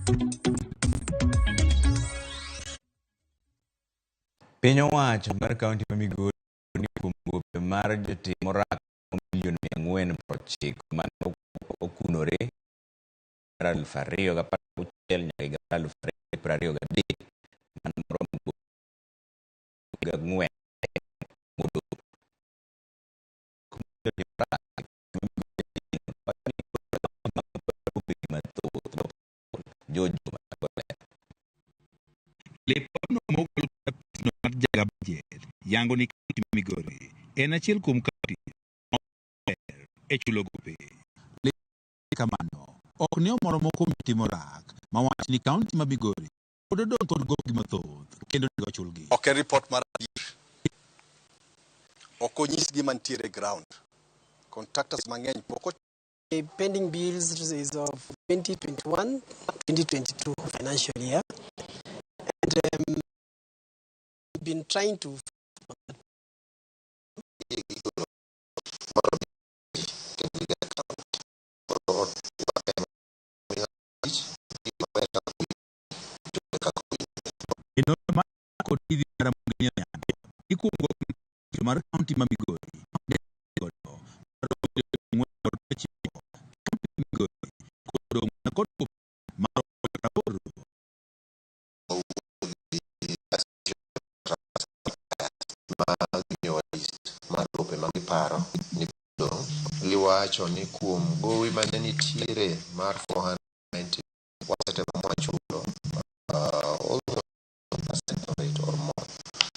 Piny owacho mar kaunti ma Migori ni kuom gope mar jotim orako milion 490 mane okunore mar 2016 nyaka higa mar 2023 mano moromo gope ang'wen modong'. George Juma Lipodno mogol kod apisno mar Jaga Budget yango ni kaunti ma Migori en achiel kuom kaunti ma ber e chulo gope. Kamano, ok ne omoro moko kuom jotim orak ma wach ni kaunti ma Migori pod odong' kod gopgi mathoth kendo onego ochulgi. Ok en report mar adier. Ok onyis gima nitiere e ground. Contractors mang'eny pok The pending bills is of 2021-2022 financial year. And we've been trying to E nonro mar kod TV mar Ramogi Onyango, ikuongo mar kaunti ma Migori ne godo maromo milion 490, kaunti ma Migori kodong' mana kod gope maromo 80. Ma gimiyowa list mar gope ma giparo ni dong', giwacho ni kuom gowi mane nitiere mar 490 wasetemo mwachulo almost percent of it or more.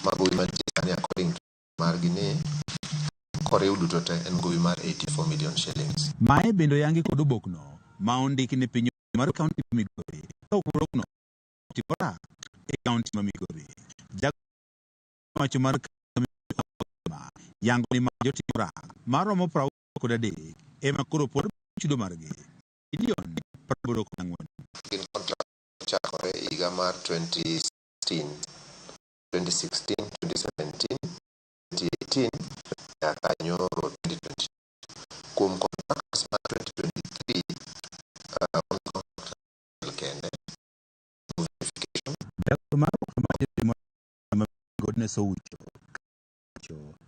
Ma gowi mantie sani according to margi ni koriw duto te en gowi mar 84 million shillings. Mae bende oyangi kod obokno ma ondiki ni piny mar kaunti ma Migori ka okurogno timora e kaunti ma Migori. Jawacho mar yango ni ma jotim orak maromo 63 ema koro pod chudo margi milion 84. Gin contract chakore higa mar 2016, 2016, 2017, 2018 nyaka nyoro 2020. Kuom contracts mar 2023, wan gi contract kende verification. Jagoro mar okang' mar jotim orak ma Godness Oucho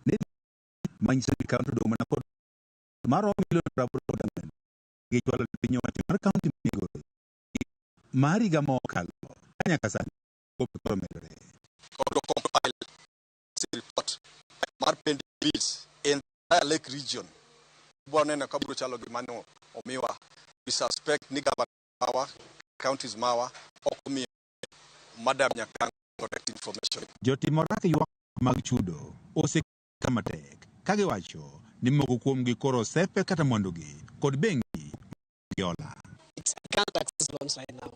ni manyiso ni kaunti odong' mana kod maromo milion 84 gichwalo ne piny owacho mar kaunti ma Migori mar higa mokalo ka nyaka sani gope koro medore. Kod compile report mar pending bills in the entire Lake region. Bwa neno ka biro chalo gima ne omiwa. We suspect ni governor mawa, counties mawa ok omiyo Madam Nyakang correct information. Jotim orak ywak mag chudo oseka matek ka giwacho ni moko kuomgi koro osepe kata mwandugi kod bengi giola. I can't access loans right now.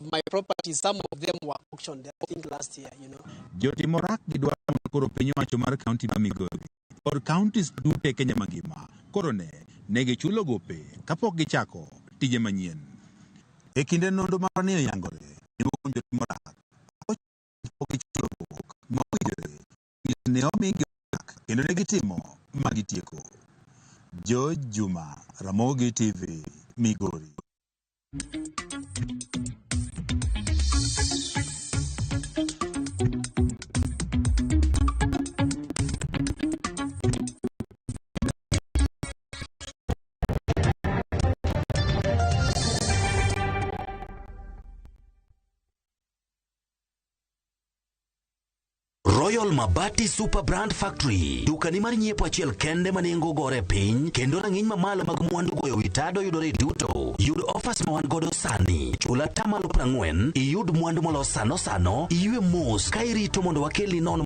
My properties, some of them were auctioned, I think last year. Jotim orak gidwaro mondo koro piny owacho mar kaunti ma Migori kod counties duto e Kenya mangima koro ne gichulo gope kapok gichako tije manyien. E kinde nonro marwa ne oyangore ni moko kuom jotim orak pok gichulo pok ma owinjore ne omigi orak kendo ne gitimo ma gitieko. George Juma, Ramogi TV, Migori. Royal Mabati Super Brand Factory, dukani mar nyiepo achiel kende ma nengo gore piny kendo rang'iny mamalo mag mwandu goyo wi tado yudore duto. Yud offers ma wan godo sani. Chul atamalo 40, iyud mwandu molos sano sano, iywe mos ka irito mondo wakelni nono.